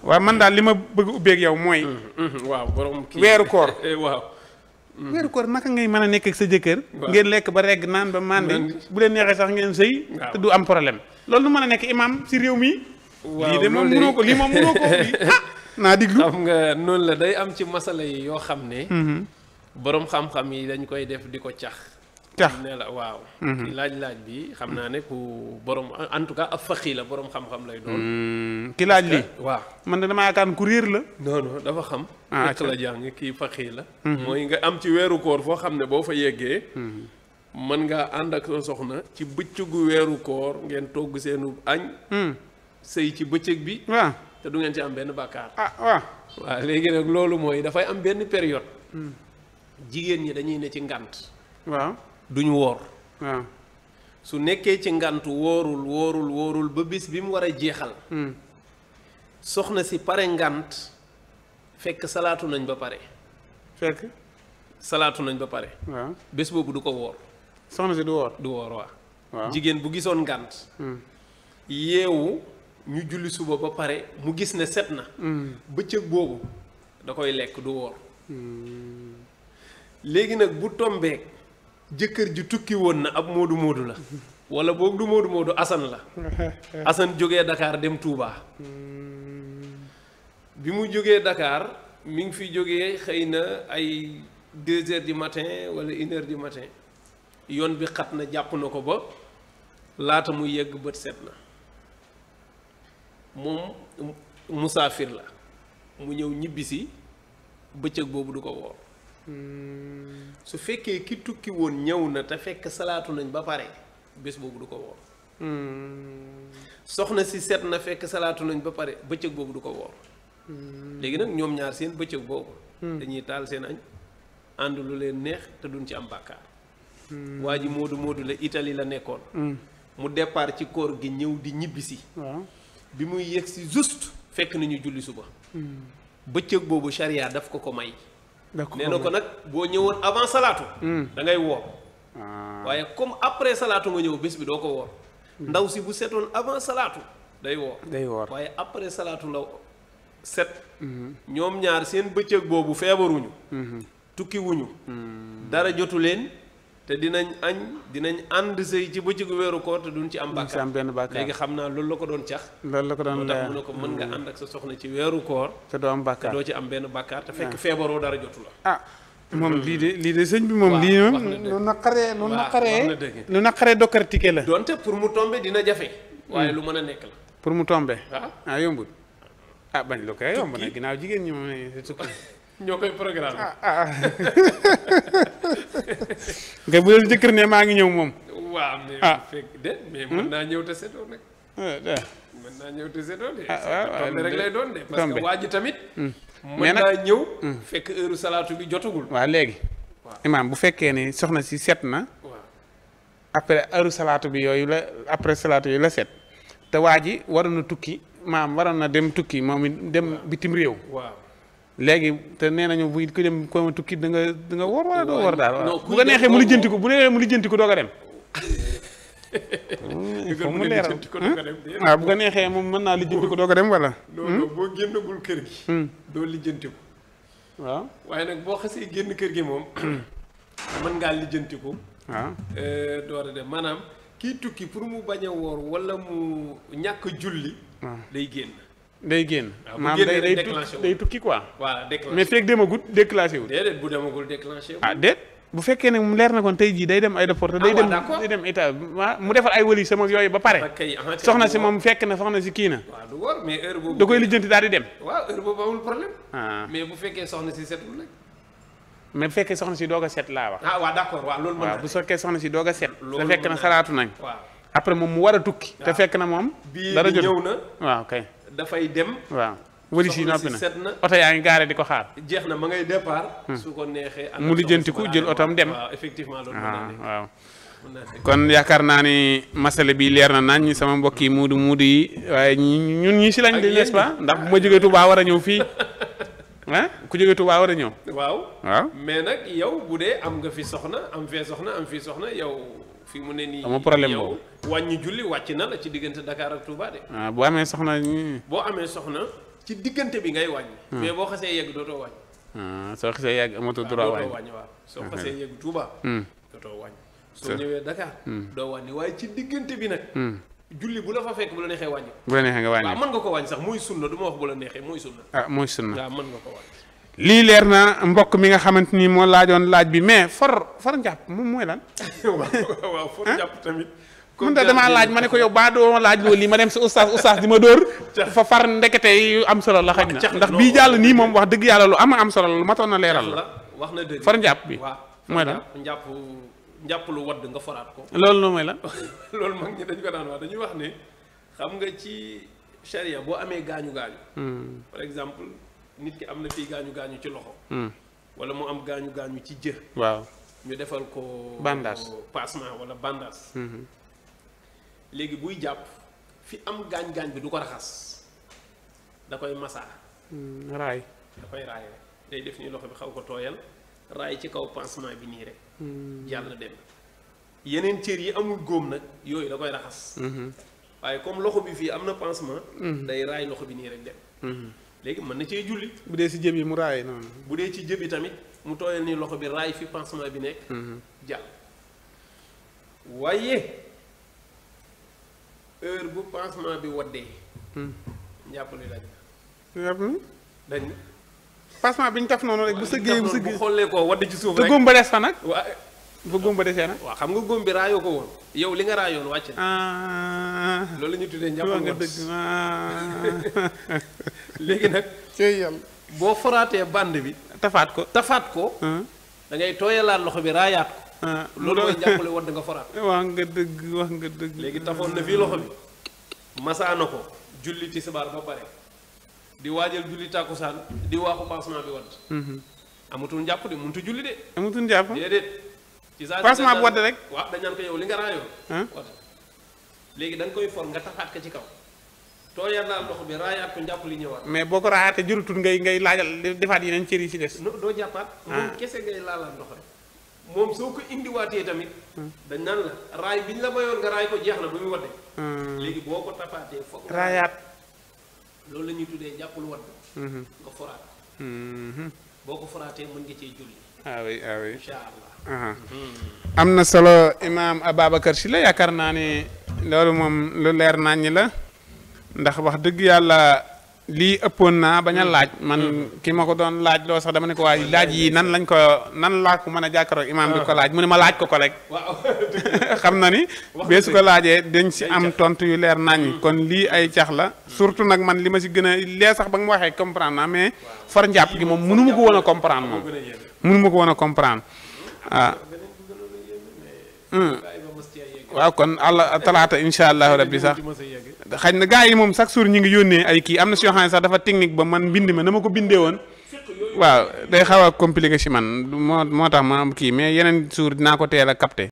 waaw man daal li ma bëgg ubbeeg yow mooy. waaw borom kii weeru koor. waaw. weeru koor naka ngay mën a nekk ak sa jëkkër. ngeen lekk ba regg naan ba màndi bu leen neexee sax ngeen sëy. te du am problème. loolu nu mën a nekk imam si réew mi. waaw lii de moom mënoo ko lii moom mënoo ko naa diglu. xam nga noonu la day am ci masala yi yoo xam ne. borom xam-xam yi dañ koy def di ko cax. ne la waaw. laaj bi xam naa ne ku borom en tout cas ab faqi la borom xam-xam lay doon. ki laaj lii waaw man de damaa yaakaar ku réer la. non dafa xam. ah la jàng kii faqi la. mooy nga am ci weeru koor foo xam ne boo fa yeggee. mën ngaa ànd ak sa soxna ci bëccëgu weeru koor ngeen togg seenu añ. sëy ci bëccëg bi. waaw te du ngeen ci am benn bàkkaar. waaw. waaw léegi nag loolu mooy dafay am benn période. jigéen ñi dañuy ne ci ngànt. waaw. duñu woor. waaw. su nekkee ci ngàntu wóorul ba bis bi mu war a jeexal. soxna si pare ngànt fekk salaatu nañ ba pare. fekk. salaatu nañ ba pare. waaw bés boobu du ko woor. soxna si du woor. du woor waaw. jigéen bu gisoon ngànt. yeewu ñu julli suba ba pare mu gis ne set na. bëccëg boobu da koy lekk du woor. léegi nag bu tombeek jëkkër ji tukki woon na ab moodu la wala boog du moodu Assane la Assane jógee Dakar dem Touba bi mu jógee Dakar mi ngi fi jógee xëy na ay 2 heures du matin wala 1 heure du matin yoon bi xat na jàpp na ko ba laata muy yegg bët set na moom musaafir la mu ñëw ñibbisi bëccëg boobu du ko woor su fekkee ki tukki woon ñëw na te fekk salaatu nañ ba pare bés boobu du ko woor soxna si set na fekk salaatu nañ ba pare bëccëg boobu du ko woor léegi nag ñoom ñaar seen bëccëg boobu dañuy taal seen añ ànd lu leen neex te duñ ci am bàkkaar waa ji moodu la Italie la nekkoon mu départ ci koor gi ñëw di ñibbisi bi muy yegg si juste fekk nañu julli suba bëccëg boobu charia daf ko may nee na ko nag boo ñëwoon avant salaatu da ngay woor waaye comme après salaatu nga ñëw bés bi doo ko woor ndaw si bu setoon avant salaatu day woor waaye après salaatu la set ñoom ñaar seen bëccëg boobu feebaruñu tukki wuñu dara jotu leen te dinañ ànd sëy ci bëccëgu weeru koor te duñ ci am bàkkaar léegi xam naa loolu la ko doon cax loolu la ko doon tax mu ne ko mën nga ànd ak sa soxna ci weeru koor te doo am bàkkaar te doo ci am benn bàkkaar te fekk feebaroo dara jotu la moom lii de sëñ bi moom lii moom lu naqaree dokkartike la donte pour mu tombe dina jafe waaye lu mën a nekk la pour mu tombe yombul bañ lu koy yomb na ginnaaw jigéen ñi moom ne tukki ñoo koy programme nga bu leen jëkkër ne maa ngi ñëw moom waaw mais fekk mais mën naa ñëw te setoo nag mën naa ñëw te setoo de tombe rek lay doon de parce que waa ji tamit mën naa ñëw fekk heure salaatu bi jotagul waaw léegi imaam bu fekkee ni soxna si set na après heure salaatu bi yooyu la après salaatu yooyu la set te waa ji waroon na tukki waroon na dem tukki moom it dem bitim réew waaw léegi te nee nañu bu ko dem ko tukki da nga woor wala doo woor daal bu ko neexee mu lijjanti ko doog a dem mu leeral bu ko neexee moom mën naa lijjanti ko doog a dem wala non boo génnagul kër gi doo lijjanti ko waaw waaye nag boo xasee génn kër gi moom mën ngaa lijjanti ko door a dem maanaam kii tukki pour mu bañ a woor wala mu ñàkk julli day génn maam day tukki quoi voilà déclenché mais fekk demagut déclenché wul déedéet bu demagul déclenché déet bu fekkee ne mu leer na kon tey jii day dem aéroport te day dem état mu defar ay wëli sama yooyu ba pare soxna si moom fekk na soxna si kii na waaw du woor mais heure boobu da koy lijjanti daal di dem waaw heure boobu amul problème mais bu fekkee soxna si setul nag mais bu fekkee soxna si doog a set laa wax waaw d'accord waaw loolu bu fekkee soxna si doog a set te fekk na salaatu nañ waaw après moom mu war a tukki te fekk na moom dara jot ñëw na waaw kay dafay dem waaw wëli si noppi na set na oto yaa ngi gaare di ko xaar jeex na ma ngay départ su ko neexee mu lijjantiku jël otoom dem waaw effectivement loolu waaw kon yaakaar naa ni masale bi leer na nañ sama mbokk yi muudu yi waaye ñun ñi si lañ de n'est-ce pas ndax bu ma jógee Touba war a ñëw fii ku jógee Touba war a ñëw waaw mais nag yow bu dee am nga fi soxna am fii soxna yow fi mu ne nii am problème boobu wàññi julli wàcc na la ci diggante Dakar ak Touba de bu amee soxna boo amee soxna ci diggante bi ngay wàññi. mais boo xasee yegg dootoo wàññi. soo xasee yegg amatul droit dootoo wàññi waaw soo xasee yegg Touba. dootoo wàññi soo ñëwee Dakar. doo wàññi waaye ci diggante bi nag. julli bu la fa fekk bu la neexee wàññi. bu la neexee nga wàññi waaw mën nga ko wàññi sax muy sunna du ma wax bu la neexee muy sunna. muy sunna waaw mën nga ko wàññi. lii leer na mbokk mi nga xamante ni moo laajoon laaj bi mais for njàpp moom mooy lan. waaw for njàpp tamit. mën na damaa laaj ma ne ko yow baa doo laaj loolu lii ma dem si oustaz di ma dóor. fa far ndekete yu am solo la xëy na ndax bii jàll nii moom wax dëgg yàlla lu am solo la lu matoon na leeral la. wax na dëgg for njàpp bi. mooy lan njàpp lu wadd nga foraat ko. loolu mooy lan. loolu mag ñi dañu ko daan wax dañuy wax ne xam nga ci charia boo amee gaañu. par exemple nit ki am na fii gaañu ci loxo. wala mu am gaañu ci jë. waaw ñu defal ko. bandage pansement wala bandage. léegi buy jàpp fi am gaañ bi du ko raxas da koy masaa. raay. da koy raay rek day def nii loxo bi xaw ko tooyal raay ci kaw pansement bi nii rek. jàll dem yeneen cër yi amul góom nag yooyu da koy raxas. waaye comme loxo bi fii am na pansement. day raay loxo bi nii rek dem. léegi mën na cee julli. bu dee si jëb yi mu raay noonu. bu dee ci jëb yi tamit mu tooyal nii loxo bi raay fi pansement bi nekk. jàll waaye heure bu pansement bi waddee. njàpp li dañ. dañ. pansement bi ñu taf noonu rek bu sëggee bu xollee koo wadd ci suuf rek te góom ba des fa nag. waa bu góom ba desee nag. waaw xam nga góom bi raayoo ko woon. yow li nga raayoon wàcc na. loolu la ñuy tuddee njàpp nga dëgg léegi nag. cey yàlla. boo foraatee band bi. tafaat ko. da ngay tooyalaat loxo bi raayaat ko. loolu mooy njàppale wadd nga foraat. wax nga dëgg. léegi tafoon na fii loxo bi. masaana ko julli tisbaar ba pare. di waajal julli tàkkusaan di waaxu pansement bi wadd. amatul njàpp de mënut a julli de. amatul njàpp déedéet. ci saa pansement bu wadd rek. waaw dañ naan ko yow li nga raayoon. wadd léegi da nga koy for nga tafaat ko ci kaw. tooyal naa loxo bi raayaat ko njàpp li ñëwaat. mais boo ko raayaatee jurutul ngay laajal defaat yeneen cër yi ci des. doo jàppaat. moom kese ngay laalaat loxo rek. moom soo ko indiwaatee tamit. dañ naan la raay bi ñu la mayoon nga raay ko jeex na ba muy waddee. léegi boo ko tafaatee foog raayaat. loolu la ñuy tuddee jàppul wadd. nga foraat. boo ko foraatee mën nga cee julli. oui. incha allah. am na solo imaam Ababacar Sylla yaakaar naa ne loolu moom lu leer naññ la ndax wax dëgg yàlla lii ëppoon naa bañ a laaj man ki ma ko doon laaj loo sax dama ne ko waaye laaj yi nan laa ko mën a jàkkaarloo imaam bi ko laaj mu ne ma laaj ko rek. waaw xam na ni bee su ko laajee dañ si am tontu yu leer naññ kon lii ay cax la surtout nag man li ma si gën a lee sax ba nga ma waxee comprendre naa mais far njàpp gi moom mënu ma ko woon a comprendre moom mënu ma ko woon a comprendre waaw kon talaata incha allahu rabbi sax xañ na gars yi moom chaque jour ñi ngi yónnee ay kii am na si yoo xam ne sax dafa technique ba man mbind ma na ma ko bindee woon waaw day xaw a compliqué si man moo tax ma kii mais yeneen jour dinaa ko teel a capté